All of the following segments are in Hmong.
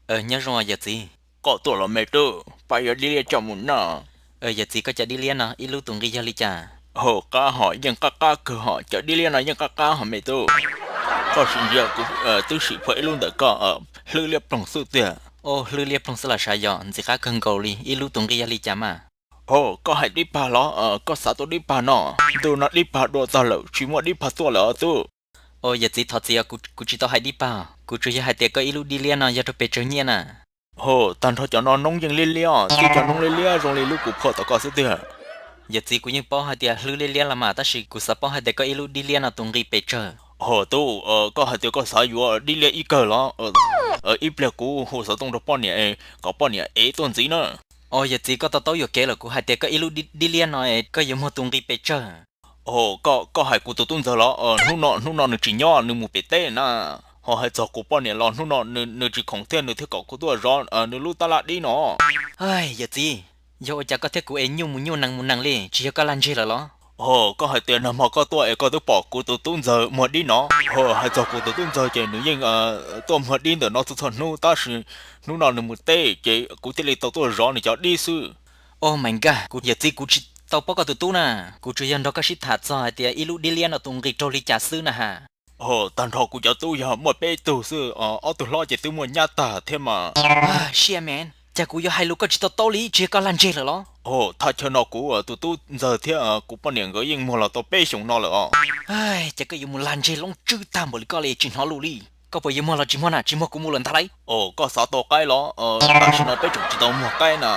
Nyob zoo yawm txiv. Koj tuaj los me tub, pab yuav dib liab coj mus noj. Yawm txiv, koj cov dib liab no ib lub tus nqi yog li cas? Hauv qab hom yeej qab qab kawg hom, cov dib liab no yeej qab qab hom me tub. Koj sim ntsia kuv twb sim phua ib lub ntawm koj, hlwb liab ploog xwb tiag. Hlwb liab ploog xwb los sav yog ntxim qab kawg nkaus li, ib lub tus nqi yog li cas mas? Hauv, koj hais dib pag los? Koj xav tua dib pag no? Ntu no dib pag dua tag lawm, tsis muaj dib pag tuaj lawm os tub. Yawm txiv, thov txim, kuv tsis tau hais dib pag, kuv tsuas yog hais tias koj ib lub dib liab no yog rau pes tsawg nyiaj na? Hauv, tag nrho cov no noob yeej liab liab, tib cov noob liab liab zoo li lub kuv phua tom koj xwb tiag. Yawm txiv, kuv yeej paub hais tias hlwb liab liab los mas, tab sis kuv xav paub hais tias koj ib lub dib liab no tus nqi pes tsawg? Hauv tub, koj hais tias koj xav yuav dib liab ib kawg los? Ib pliag kuv hu xov tooj rau poj niam kom poj niam ev tuaj ntxiv na. Yawm txiv, koj to taub yuam kev lawm, kuv hais tias koj ib lub dib liab no koj yuav muag tus nqi pes tsawg? Hauv, koj hais kuv tus tub ntxawg los? Hnub no, hnub no nws tsis nyob, nws mus pem teb na. Ho hais txog kuv poj niam los hnub no nws tsis khoom thiab, nws thiaj kom kuv tuaj zov nws lub tab laj dib no. Yawm txiv, yog ua cas koj thiab kuv es nyuj mus nyuj nees mus nees li, tsis yog koj lag ntseg lawm los? Hauv, koj hais tias nag hmo koj tuaj es koj twb pom kuv tus tub ntxawg muag dib no. Hauv, hais txog kuv tus tub ntxawg ces nws yeej tuaj muag dib ntawm no txhua txhua hnub, tab sis hnub no nws mus teb ces kuv thiaj li tau tuaj zov nws cov dib xwb. Oh my God, kuv yawm txiv, kuv tsis tau paub koj tus tub na, kuv tsuas yog nrog koj sib tham txog hais tias ib lub dib liab no tus nqi raug li cas xwb na has. Hauv, tag nrho kuv cov tub yog muaj peb tug xwb, ob tug hlob ces twb muaj nyab tag thiab mas. Shit man, cas kuv yuav hais lus koj tsis to taub li, tsis yog koj lag ntseg lawm los? Hauv, thaj chaw no kuv tus tub ntxawg thiab kuv poj niam nkawd yeej muag los tau peb xyoos no lawm os. Ces koj yuav mus lag ntseg loob tswb tag npaum li koj li tsis hnov lus li. Koj puas yuav muag los tsis muag na, tsis muag kuv mus lawm ntag lauj. Hauv, koj xav tau qaib los? Tam sim no peb tseem tsis tau muag qaib na,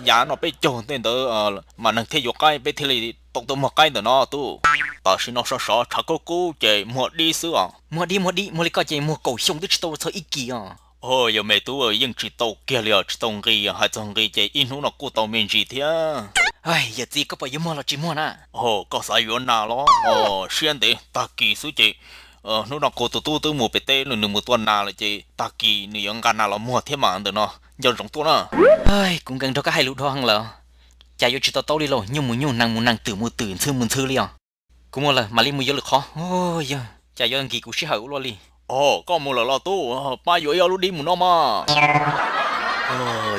yav noj peb caug tej ntawd mas neeg thiaj yuav qaib, peb thiaj li tau tuaj muag qaib ntawm no tub. Tam sim no sov sov tshav kub kub ces muag dib xwb os. Muag dib, muag dib, muag li koj ces muag kaum xyoo twb tsis tau txog ib kis os. Hauv, yog me tub, yeej tsis tau kiag li os, tsis tau nqi, hais txog nqi ces ib hnub no kuj tau me ntsis thiab. Yawm txiv, koj puas yuav muag los tsis muag na? Hauv, koj xav yuav nas los? Siab ntev, tag kis xwb ces hnub no kuv tus tub twb mus pem teb, nws mus tua nas lawm ces tag kis nws yuav nqa nas los muag thiab mas, ntawm no nco ntsoov tuaj na. Kuv nkees nrog koj hais lus dhau heev lawm, cas yuav tsis to taub li lauj, nyuj mus nyuj, nees mus nees, twm mus twm, ntxhw mus ntxhw li os. Kuv mus lawm, mam li mus yuav lwm qhov. Yog, cas yuav nkis kuv sij hawm ua luaj li. Hauv, koj mus lawm los tub? Pab yuav ib ob lub dib mus noj mas.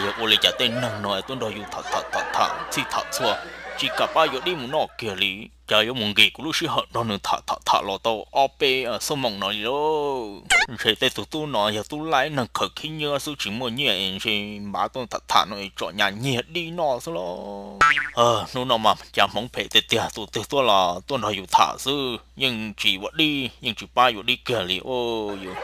Yog ua li cas tej neeg no tuaj nrog yus tham tham tham tham txhij tham txhua, tsis kam pab yuav dib mus noj kiag li. Cas yuav mus nkis kuv lub sij hawm nrog nws tham tham tham los tau ob peb xuab moos no li lauj. Ntshe tej tus tub no yog tub laib neeg khaws khib nyiab xwb tsis muaj nyiaj, ntshe npav tuaj tham tham no tsom nyas nyiag dib noj xwb lauj. Hnub no mas cas hmoov phem tiag tiag, tus twg tuaj los tuaj nrog yus tham xwb, yeej tsis ua dib, yeej tsis pab yuav dib kiag li. Yus